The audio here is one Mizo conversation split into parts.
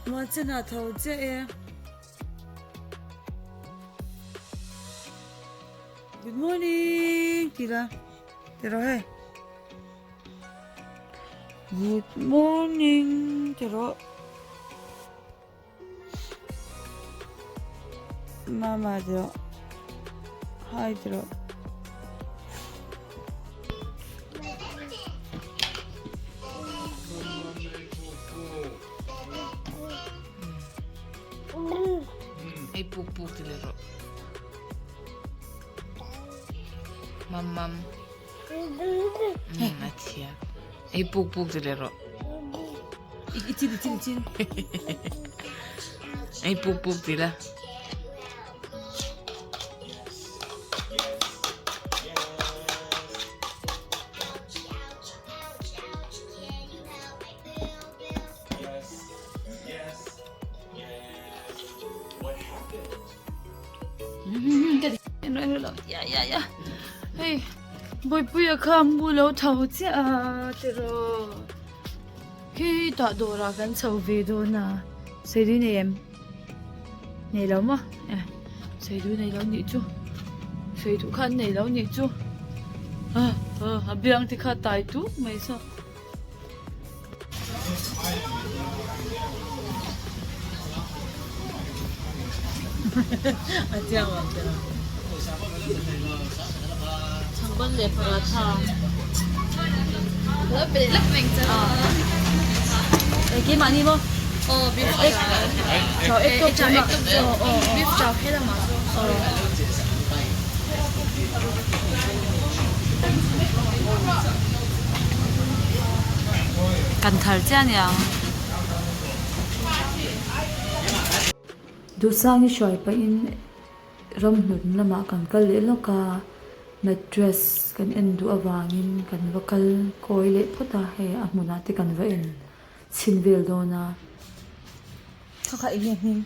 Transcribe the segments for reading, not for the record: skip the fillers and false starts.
Muanchena tho chiah e. Good morning ti la ti rawh hei. Good morning ti rawh. Mama ti rawh. Hi ti rawh. Ei puk puk ti leh rawh. Mam mam. A thiam. Ei puk puk ti leh rawh. I chin i chin i chin. Ei puk puk ti la. Hei Bawipuia kha mu lo tho chiah a tiraw khi tah dawrah kan chho ve dawn a sawi nei em nei lo maw eh sawi duh nei lo nih chu sawi duh kha an nei lo nih chu ah a biang te kha tai tuk mai saw. Kan thar chiah aniang. Duhsangi hruai pahin ramhlun lamah kan kal leh lawk a, mattress kan en duh avangin kan va kal kawi leh phawt a, hei a hmunah te kan va en chhin vel dawn a. Kha kha enge hming?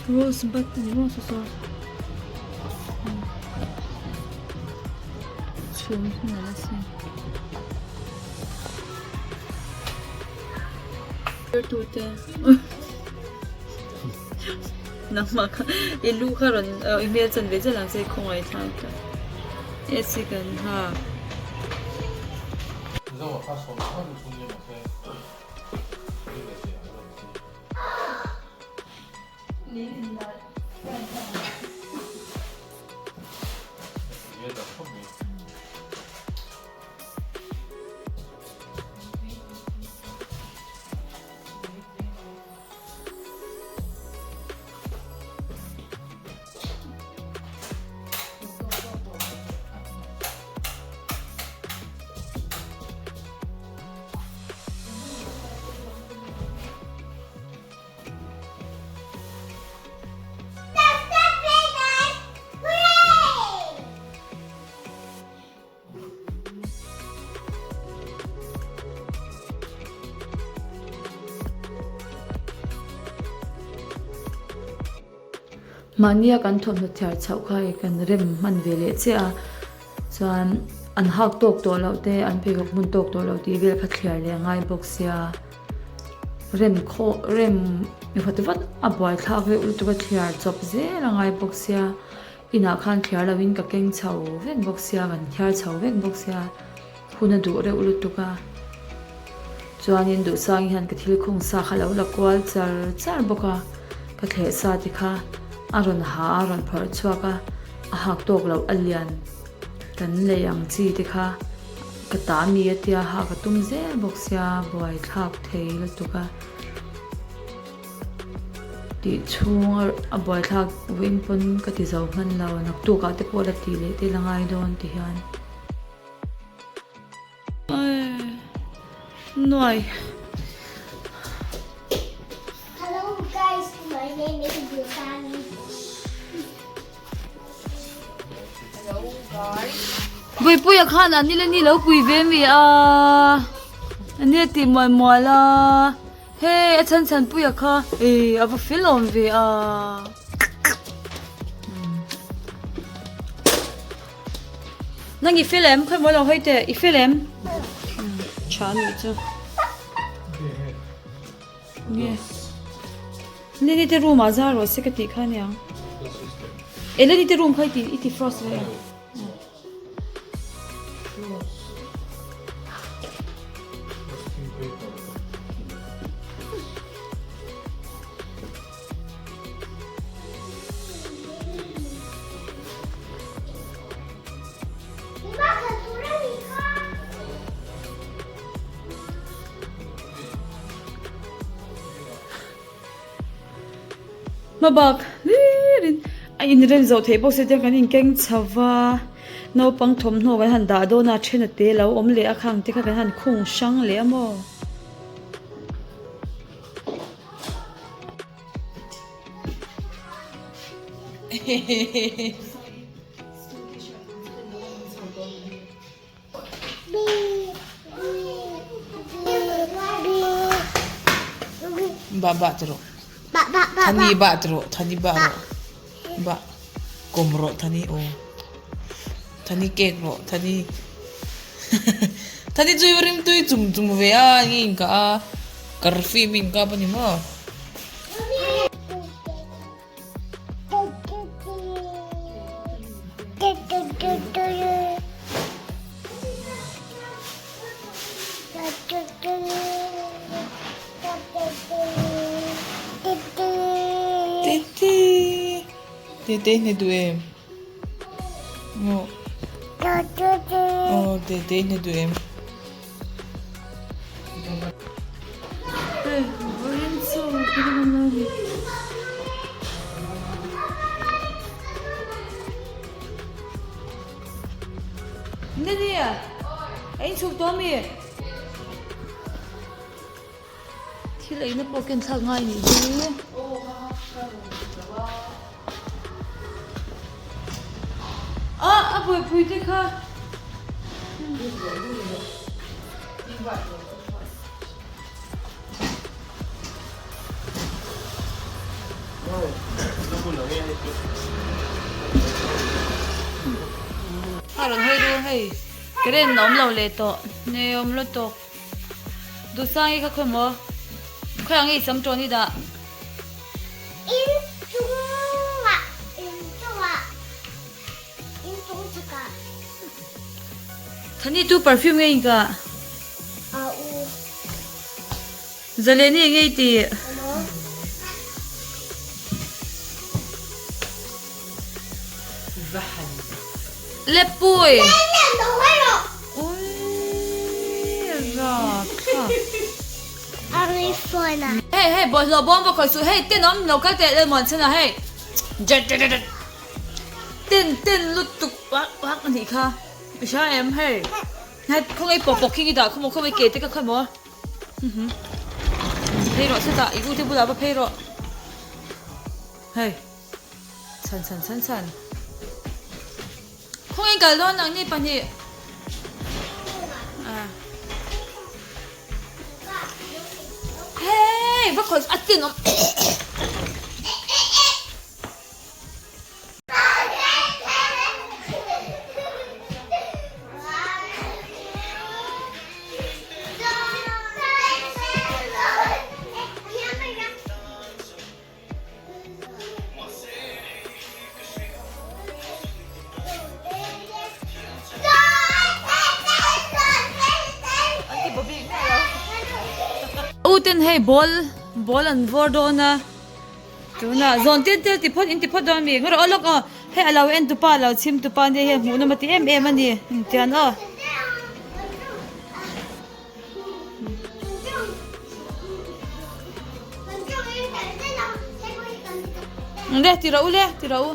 Rose bud a ni maw saw saw chhum hi nalh asin tute nangmah kha i lu kha rawn i hmel chan ve chiah lang se khawngaih thlak ta AC kan nghak. Mahnia kan thawmhnaw thiar chhoh kha i kan rem hman ve leh chiah a chuan an hak tawk tawh loh te an pheikhawk hmun tawk tawh loh tih vel kha thliar leh a ngai bawk sia. Rem khawh rem vat vat a buaithlak reuh lutuk a thliar chawp zel a ngai bawk sia inah khan thliar lo in ka keng chho vek bawk sia kan thiar chho vek bawk sia hun a duh reuh lutuk a chuanin duhsang hian ka thil khung sa kha lo la kual char char bawk a ka thleh sa te kha a rawn ha a rawn phawrh chhuak a. A hak tawk loh a lian kan lei ang chi te kha ka ta mi a tia hak a tum zel bawk sia buaithlak thei lutuk a tih chhung a buaithlak vawiin pawn ka ti zo hman lo naktuk ah te pawh la tih leh te la ngai dawn ti hian. Nuai. Hello guys, my name is Bhutani. Hello guys. Buipuia khan an nile ni lo pui ve mi a. Ani a ti mual mual a. Hei a chhan chhan puia kha e a va fel awm ve a. Nang i fel em? Khawi maw lo hawi teh, i fel em? Tha a nih chu. Nge. Lily te room ah zar rawh se ka tih kha aniang. E Lily te room kha i ti i ti frost ve em? Hmabak hlirin a inrem zawh theih bawk se tiang kan inkeng chho va naupang thawmhnaw kan han dah dawn a then a te lo awm leh a khang te kha kan han khung hrang leh a maw. Ba ba ti rawh. Thani ba ti rawh thani ba rawh ba kawm rawh thani aw thani cake rawh thani thani chu rimtui chum chum ve a nge inkah a curfew mi inkap a ni maw. Tete hne duh em? Maw? Aw tete hne duh em? Nini, a inchhuk tawh ami? Thil eina pawh ken thlak ngai nih hi. Ah, a buaipui te kha. A rawn hawi ru hei current a awm lo leh tawh nei awm lutuk Duhsangi kha khawi maw khawi ang i sam tawn i dah. In chungah in chungah in chung chhakah. Thani tu perfume nge in kah? A u. Zaleni nge i tih? Lepui! Hei hei bawlhhlawh bawm va khawih suh hei tenawm lo kal teh Lalmuan chhan ah hei ten ten lutuk vak vak a nih kha i hria em hei hei khawngaih pawk pawk khi i dah khawmaw khawngaih ke te ka khawi maw. Phei rawh chutah i ute bulah va phei rawh. Hei. Chhan chhan chhan chhan. Khawngin kal dawn nang ni pahnih. Ah. Hei, va khawih a tin awm. U ten hei ball ball an vawr dawn a. Tunah zawn tel tel ti phawt in ti phawt dawn mi? Ngaw rawh aw lawk aw. Hei a lo en tupa a lo chhim tupa nia hian hmuhnawm a ti em em a ni engtiang aw. Le ti rawh u le ti rawh u.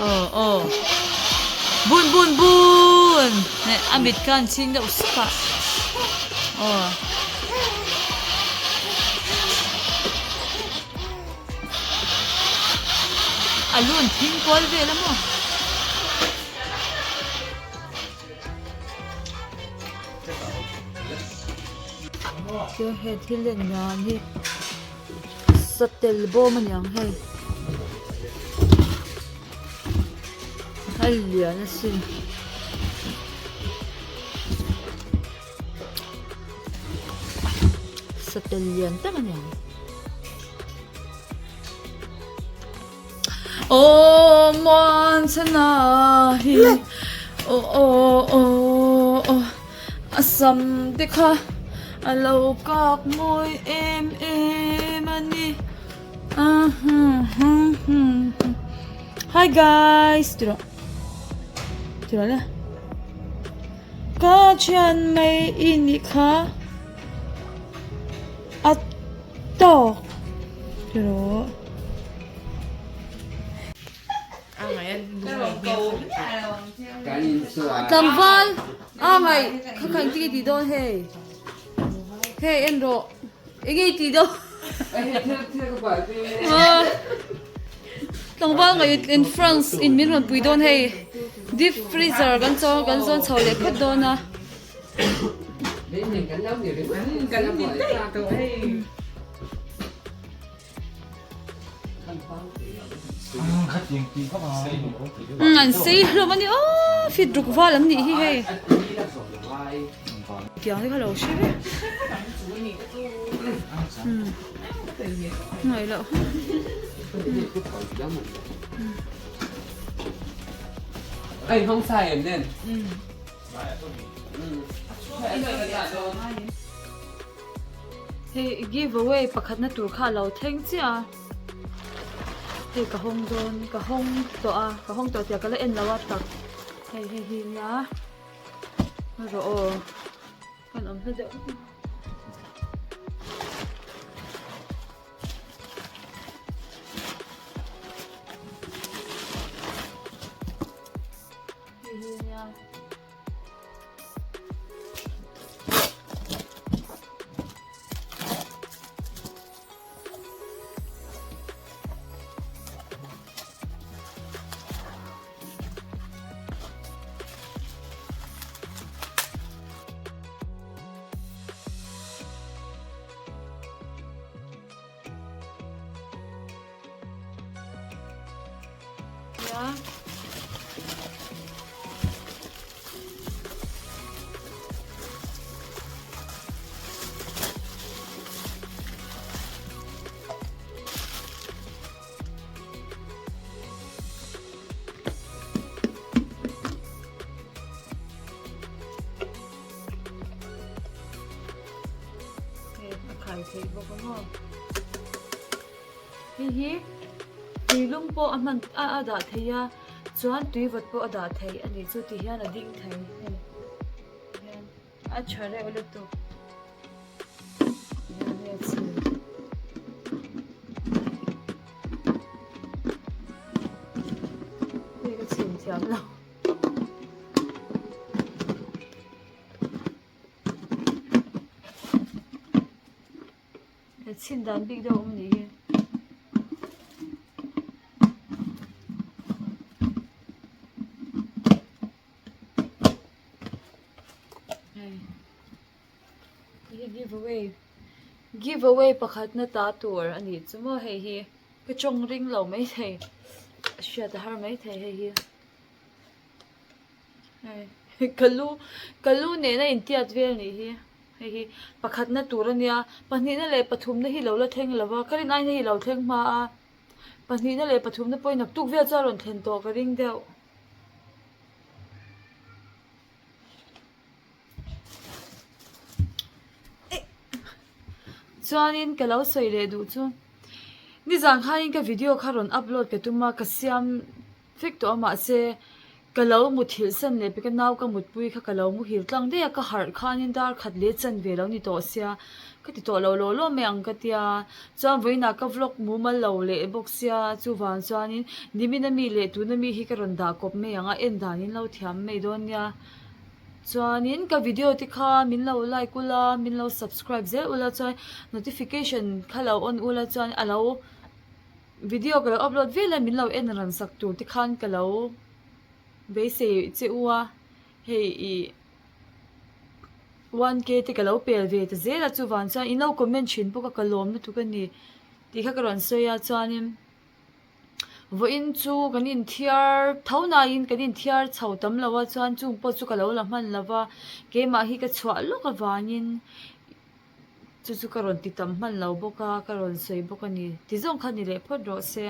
Aw aw bun bun bun a mit kha an chhing deuh suk a aw. A lu an thing kual vel a maw. Chuan hei thil len dan hi satel bawm a niang hei a lian asin. Satel lian tak a niang. Aw muanchana hi aw aw aw aw a sam te kha a lo kak mawi em em a ni hi guys ti rawh ti rawh le ka thian mai i nih kha a tawk ti rawh. Tlangval a ngaih kha kha engtin nge tih dawn hei hei en rawh enge i tih dawn tlangval ngaih in France in min rawn pui dawn hei deep freezer kan chaw kan zawn chho leh phawt dawn a. Umm an sei hlawm a ni aw fit ruk val an nih hi hei tiang te kha lo hre vek umm ngaih loh Hei give away pakhatna tur kha a lo thleng chiah a hei ka hawng dawn ka hawng tawh a ka hawng tawh tih ah ka la en lo a tak hei hei hi nia rawh aw kan awm hla deuh. Hei hi nia. A khai theih bawk a maw hei hi tui lum pawh a hman a a dah theih a chuan tui vawt pawh a dah theih a nih chu ti hian a ding thei hei hian a tha reuh lutuk ti hian hei a chhim hei ka chhim thiam lo. Chhin dan bik deuh a awm a nih hi. Hei hi give away. Give away pakhatna ta tur a nih chu maw hei hi ka tawng ring lo maithei a hriat a har maithei hei hi hei ka lu ka lu nena intiat vel nih hi hei hi pakhatna tur a nia pahnihna leh pathumna hi lo la thleng lo va ka rin aiin hei hi lo thleng hma a pahnihna leh pathumna pawhin naktuk vel chu a rawn thlen tawh ka ring deuh. Chuanin ka lo sawi leh duh chu nizan khanin ka video kha rawn upload ka tum a ka siam vek tawh a mahse ka lo muthilh san leh pek a nau ka mutpui kha ka lo muhil tlang daih a ka harh khanin dar khat leh chanve lo ni tawh sia ka ti tawh lo law law mai ang ka tia chuan vawiinah ka vlog mumal lo leh bawk sia chuvang chuanin nimin ami leh tuna mi hi ka rawn dah kawp mai ang a en danin lo thiam mai dawn nia. Chuanin ka video te kha min lo like ula, min lo subscribe zel ula chuan notification kha lo on ula chuan a lo video ka lo upload vel a min lo en ran sak tur te khan ka lo beisei che u a, hei ih one k te ka lo pel ve ta zel a chuvang chuan in lo comment thin bawk a ka lawm lutuk a ni tih kha ka rawn sawi a chuanin. Vawiin chu kan inthiar tho nain kan inthiar chho tam lo a chuan chung pawh chu ka lo la hman lo va keimah hi ka chhuah lawk avangin chu chu ka rawn ti tam hman lo bawk a ka rawn sawi bawk a ni ti zawng kha ni leh phawt rawh se.